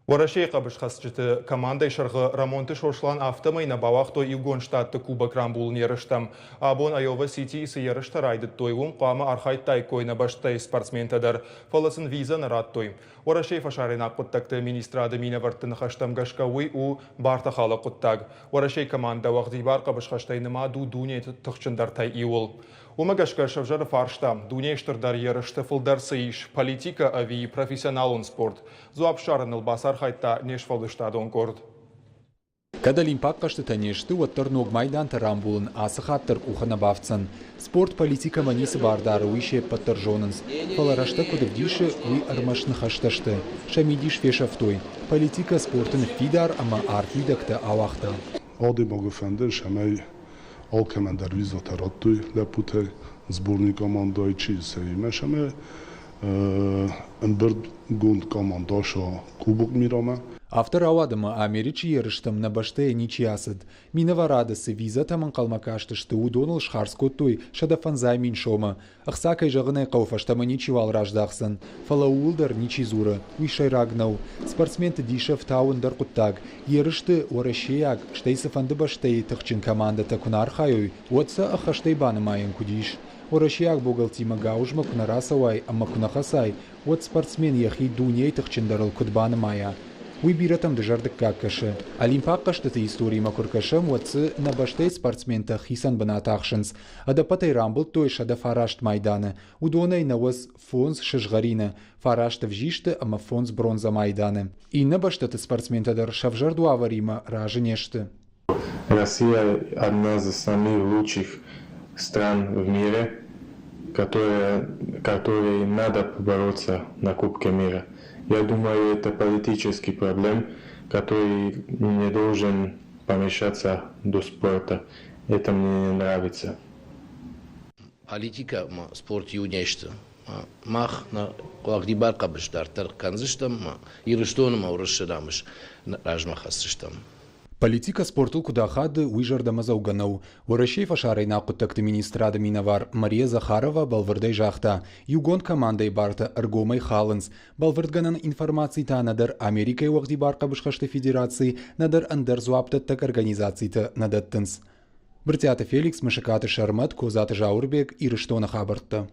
Уӕрӕсейы хъӕбысхӕцджыты командӕйы сӕргъы Рӕмонты Сослан афтӕмӕй нӕ бауагътой Иугонд Штатты Кубок рамбулын ерыстӕм. Абон Айова-Ситийы цы ерыстӕ райдыдтой, уым хъуамӕ архайдтаиккой нӕ бӕстӕйы спортсментӕ дӕр, фӕлӕ сын визӕ нӕ радтой. Уӕрӕсейы фӕсарӕйнаг хъуыддӕгты министрады минӕвӕртты ныхӕстӕм гӕсгӕ уый у бартӕхалӕг хъуыддаг. Уӕрӕсейы командӕ уӕгъдибар хъӕбысхӕстӕй нымад у дунейы тыхджындӕртӕй иуыл. Уымӕ гӕсгӕ сӕвзӕры фарста, дунейы стырдӕр ерысты фылдӕр цы ис, политикӕ ӕви профессионалон спорт? Дзуапп ссарыныл бацархайдта не сфӕлдыстадон къорд. Кӕд олимпаг хъӕзтытӕ не сты, уӕддӕр ног майдантӕ рамбулын ацы хатт дӕр къухы нӕ бафтдзӕн. Спорт политикӕмӕ ницы бар дары, уый се ппӕт дӕр зонынц. Фӕлӕ рӕстӕг куыд ӕвдисы, уый ӕрмӕст ныхӕстӕ сты. Сӕ мидис фесӕфтой. Политикӕ спорты ныффидар ӕмӕ арф уидӕгтӕ ауагъта. Адӕймагы фӕнды, цӕмӕй алкӕмӕн дӕр визатӕ радтой лӕппутӕй, сборный командӕйы чи сӕимӕ, цӕмӕй ӕмбырдгонд командӕ сӕ Кубок мирамӕ. Афтӕ рауад ӕмӕ Америчы ерыстӕм нӕ бӕстӕйӕ ничи ацыд. Минӕварады цы визӕтӕм ӕнхъӕлмӕ кастысты, уыдоныл схардз кодтой 150 мин сомы. Ӕхца, кӕй зӕгъын ӕй хъӕуы, фӕстӕмӕ ничиуал раздахдзӕн, фӕлӕ ууыл дӕр ничи дзуры, уый сӕйраг нӕу. Спортсменты дисы ӕфтауы ӕндӕр хъуыддаг. Ерысты уӕрӕсейаг, стӕй цыфӕнды бӕстӕйы тыхджын командӕтӕ куы нӕ архайой, уӕд сӕ ӕххӕстӕй банымайӕн куыд ис? Уӕрӕсейаг богалтимӕ гауызмӕ куы нӕ рацӕуай ӕмӕ куы нӕ хӕцай, уӕд спортсмен йӕхи дунейы тыхджындӕрыл куыд банымайа? Уый бирӕтӕм дызӕрдыггаг кӕсы. Олимпаг хъӕзтыты историмӕ куы ркӕсӕм, уӕд дзы нӕ бӕстӕйы спортсментӕ хицӕн бынат ахсынц. Ӕдӕппӕтӕй рамбылдтой 109 майданы, уыдонӕй 95 сызгъӕрины, фараст ӕвзисты ӕмӕ фондз бронзӕ майданы. Иннӕ бӕстӕты спортсментӕ дӕр сӕвзӕрд уавӕримӕ разы не сты. Россия одна из самых лучших стран в мире, которая, которой надо побороться на Кубке мира. Я думаю, это политический проблем, который не должен помешаться до спорта. Это мне не нравится. Политикӕ ӕмӕ спорт иу не сты. Мах нӕ уӕгъдибар хъӕбыс дарддӕр кӕндзыстӕм ӕмӕ Ирыстон ӕмӕ Уырысы намыс размӕ хӕсдзыстӕм. Политикӕ спортыл куыд ахады, уый зӕрдӕмӕдзӕугӕ нӕу. Уӕрӕсейы фӕсарӕйнаг хъуыддӕгты министрады минӕвар Мария Захарова бӕлвырдӕй загъта, иугонд командӕйы бартӕ ӕргомӕй халынц. Бӕлвырдгӕнӕн информаци та нӕдӕр Америкӕйы уӕгъдибар хъӕбысхӕсты федераци, нӕдӕр ӕндӕр дзуапдӕттӕг организацитӕ нӕ дӕттынц. Брытъиаты Феликс, Мысыкаты Сӕрмӕт, Козаты Зауырбег, Ирыстоны хабӕрттӕ.